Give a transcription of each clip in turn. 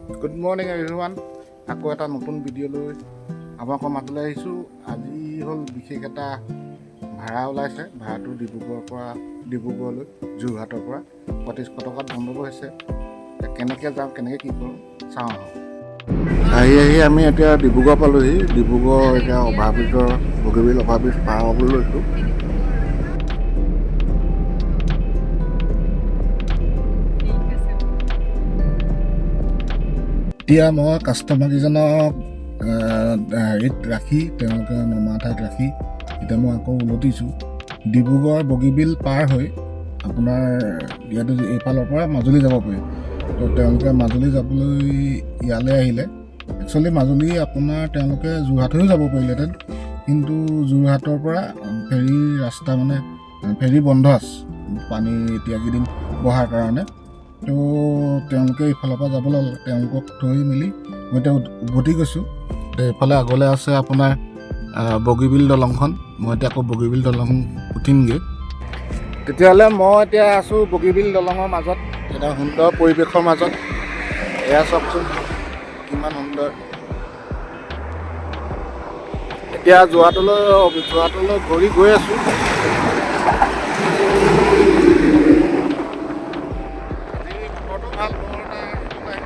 Good morning everyone. আকৌ এটা নতুন ভিডিঅ' লৈ আপোনালোকৰ মাজলৈ আহিছোঁ। আজি হ'ল বিশেষ এটা ভাড়া ওলাইছে। ভাড়াটো ডিব্ৰুগড়ৰ পৰা ডিব্ৰুগড়লৈ, যোৰহাটৰ পৰা 3500 টকাত বন্ধ হৈছে। এতিয়া কেনেকৈ যাওঁ, কেনেকৈ কি কৰোঁ, চাওঁ আহক। আহি আহি আমি এতিয়া ডিব্ৰুগড় পালোহি। ডিব্ৰুগড় এতিয়া অভাৰব্ৰিজৰ, বগীবিল অভাৰব্ৰিজ পাৰ হ'বলৈ লৈছোঁ। ঠিক আছে। এতিয়া মই কাষ্টমাৰকেইজনক হেৰিত ৰাখি, তেওঁলোকে নমা ঠাইত ৰাখি এতিয়া মই আকৌ উলটিছোঁ। ডিব্ৰুগড় বগীবিল পাৰ হৈ আপোনাৰ ইয়াতে এইফালৰ পৰা মাজুলী যাব পাৰি। তো তেওঁলোকে মাজুলী যাবলৈ ইয়ালৈ আহিলে। একচুৱেলি মাজুলী আপোনাৰ তেওঁলোকে যোৰহাট হৈও যাব পাৰিলেহেঁতেন, কিন্তু যোৰহাটৰ পৰা ফেৰী ৰাস্তা, মানে ফেৰী বন্ধ আছে পানী এতিয়া কেইদিন বঢ়াৰ কাৰণে। তো তেওঁলোকে ইফালৰ পৰা যাব ল'লে। তেওঁলোকক থৈ মেলি মই এতিয়া উভতি গৈছোঁ। এতিয়া এইফালে আগলৈ আছে আপোনাৰ বগীবিল দলংখন। মই এতিয়া আকৌ বগীবিল দলং উঠিমগৈ। তেতিয়াহ'লে মই এতিয়া আছোঁ বগীবিল দলঙৰ মাজত, এটা সুন্দৰ পৰিৱেশৰ মাজত। এয়া চাওকচোন, কিমান সুন্দৰ। এতিয়া যোৱাটোলৈ ঘূৰি গৈ আছোঁ। আজি বতৰটো ভাল, বৰ এটা সেইটো নাই।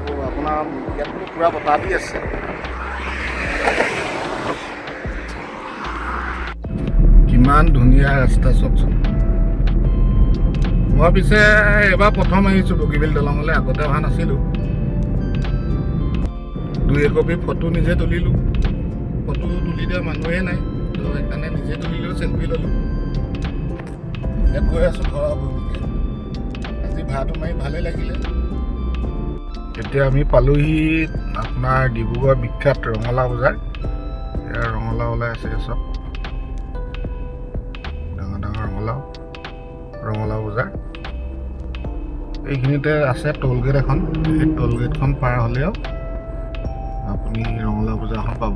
আৰু আপোনাৰ ইয়াততো পূৰা বতাহ দি আছে। কিমান ধুনীয়া ৰাস্তা চাওকচোন। মই পিছে এবাৰ প্ৰথম আহিছোঁ বগীবিল দলঙলৈ, আগতে অহা নাছিলোঁ। দুই একপি ফটো নিজে তুলিলোঁ। ফটো তুলি দিয়া মানুহেই নাই, তো সেইকাৰণে নিজে তুলিলোঁ, চেলফি ল'লোঁ। এতিয়া গৈ আছোঁ ঘৰৰ অভিমুখে। আজি ভাড়াটো মাৰি ভালেই লাগিলে। এতিয়া আমি পালোহি আপোনাৰ ডিব্ৰুগড় বিখ্যাত ৰঙালাও বজাৰ। এয়া ৰঙালাও ওলাই আছে চব, ডাঙৰ ডাঙৰ ৰঙালাও। ৰঙালাও বজাৰ এইখিনিতে আছে টোলগেট এখন। এই টোলগেটখন পাৰ হ'লেও আপুনি ৰঙালাও বজাৰখন পাব।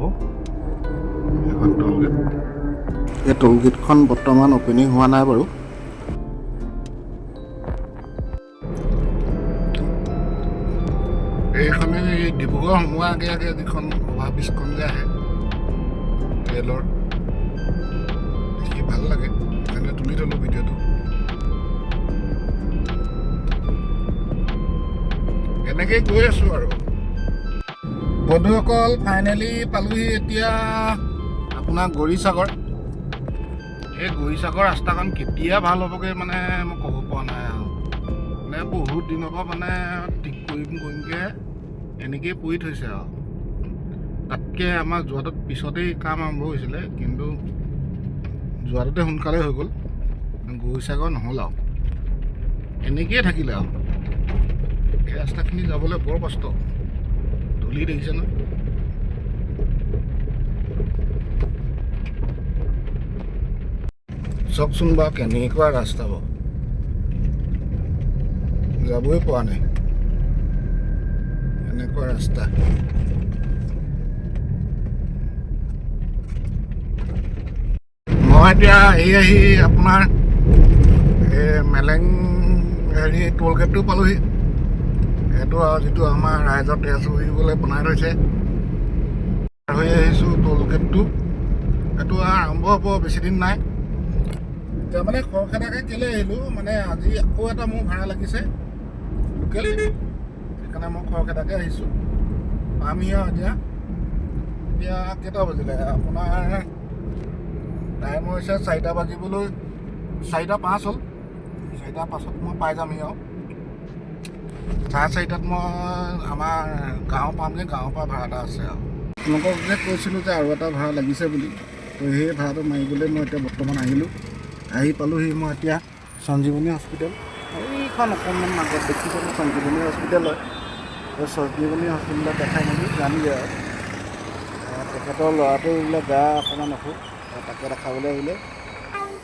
এখন টোলগেট। এই টোলগেটখন বৰ্তমান অ'পেনিং হোৱা নাই বাৰু। এইখনে এই ডিব্ৰুগড় সোমোৱাৰ আগে আগে যিখন অভাৰব্ৰিজখন যে আহে ৰেলৰ, দেখি ভাল লাগে, সেইকাৰণে তুলি থ'লোঁ ভিডিঅ'টো। এনেকেই গৈ আছোঁ আৰু বন্ধুসকল, ফাইনেলি পালোহি এতিয়া আপোনাৰ গৌৰীসাগৰ। এই গৌৰীসাগৰ ৰাস্তাখন কেতিয়া ভাল হ'বগৈ মানে মই ক'ব পৰা নাই আৰু। মানে বহুত দিনৰ পৰা মানে ঠিক কৰিম কৰিমকৈ এনেকেই পৰি থৈছে আৰু। তাতকৈ আমাৰ যোৱাটোত পিছতেই কাম আৰম্ভ হৈছিলে, কিন্তু যোৱাটোতে সোনকালে হৈ গ'ল। গৌৰীসাগৰ নহ'ল আৰু, এনেকেই থাকিলে আৰু। এই ৰাস্তাখিনি যাবলৈ বৰ কষ্ট, ধূলি দেখিছে নহয়। চাওকচোন বাৰু, কেনেকুৱা ৰাস্তা বাৰু, যাবই পৰা নাই, এনেকুৱা ৰাস্তা। মই এতিয়া আহি আহি আপোনাৰ এই মেলেং হেৰি টোলগেটটো পালোহি। সেইটো আৰু যিটো আমাৰ ৰাইজৰ তেজ শুহিবলৈ বনাই থৈছে। পাৰ হৈ আহিছোঁ টোলগেটটো। সেইটো আৰম্ভ হ'ব, বেছিদিন নাই। এতিয়া মানে খৰখেদাকৈ কেলৈ আহিলোঁ, মানে আজি আকৌ এটা মোৰ ভাড়া লাগিছে লোকেল, সেইকাৰণে মই খৰখেদাকৈ আহিছোঁ। পামহি আৰু এতিয়া। এতিয়া কেইটা বাজিলে আপোনাৰ? টাইম হৈছে 4টা বাজিবলৈ 4টা 5 হ'ল। 4টা 5ত মই পাই যামহি আৰু। 4:30ত মই আমাৰ গাঁও পামগৈ। গাঁৱৰ পৰা ভাড়া এটা আছে আৰু। আপোনালোকক যে কৈছিলোঁ যে আৰু এটা ভাড়া লাগিছে বুলি, তো সেই ভাড়াটো মাৰিবলৈ মই এতিয়া বৰ্তমান আহিলোঁ। আহি পালোহি মই এতিয়া সঞ্জীৱনী হস্পিটেল। এইখন অকণমান আগত দেখিছেনে, সঞ্জীৱনী হস্পিটেল হয়। এই সঞ্জীৱনী হস্পিটেলত দেখাই মেলি যামগৈ আৰু। তেখেতৰ ল'ৰাটোৰ বোলে গা অকণমান অসুখ, তাকে দেখাবলৈ আহিলে।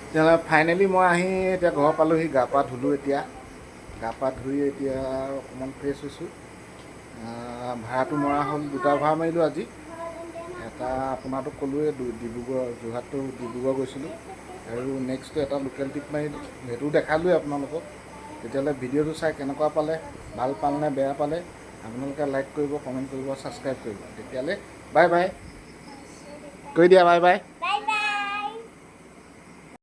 তেতিয়াহ'লে ফাইনেলি মই আহি এতিয়া ঘৰ পালোহি। গা পা ধুলোঁ, এতিয়া গা পা ধুই এতিয়া অকণমান ফ্ৰেছ হৈছোঁ। ভাড়াটো মৰা হ'ল, দুটা ভাড়া মাৰিলোঁ আজি। এটা আপোনাৰতো ক'লোৱে, ডিব্ৰুগড়, যোৰহাটটো ডিব্ৰুগড় গৈছিলোঁ, আৰু নেক্সটটো এটা লোকেল ট্ৰিপ মাৰিলোঁ, সেইটোও দেখালোৱে আপোনালোকক। তেতিয়াহ'লে ভিডিঅ'টো চাই কেনেকুৱা পালে, ভাল পালে নে বেয়া পালে, আপোনালোকে লাইক কৰিব, কমেণ্ট কৰিব, ছাবস্ক্ৰাইব কৰিব। তেতিয়াহ'লে বাই বাই কৰি দিয়া, বাই বাই।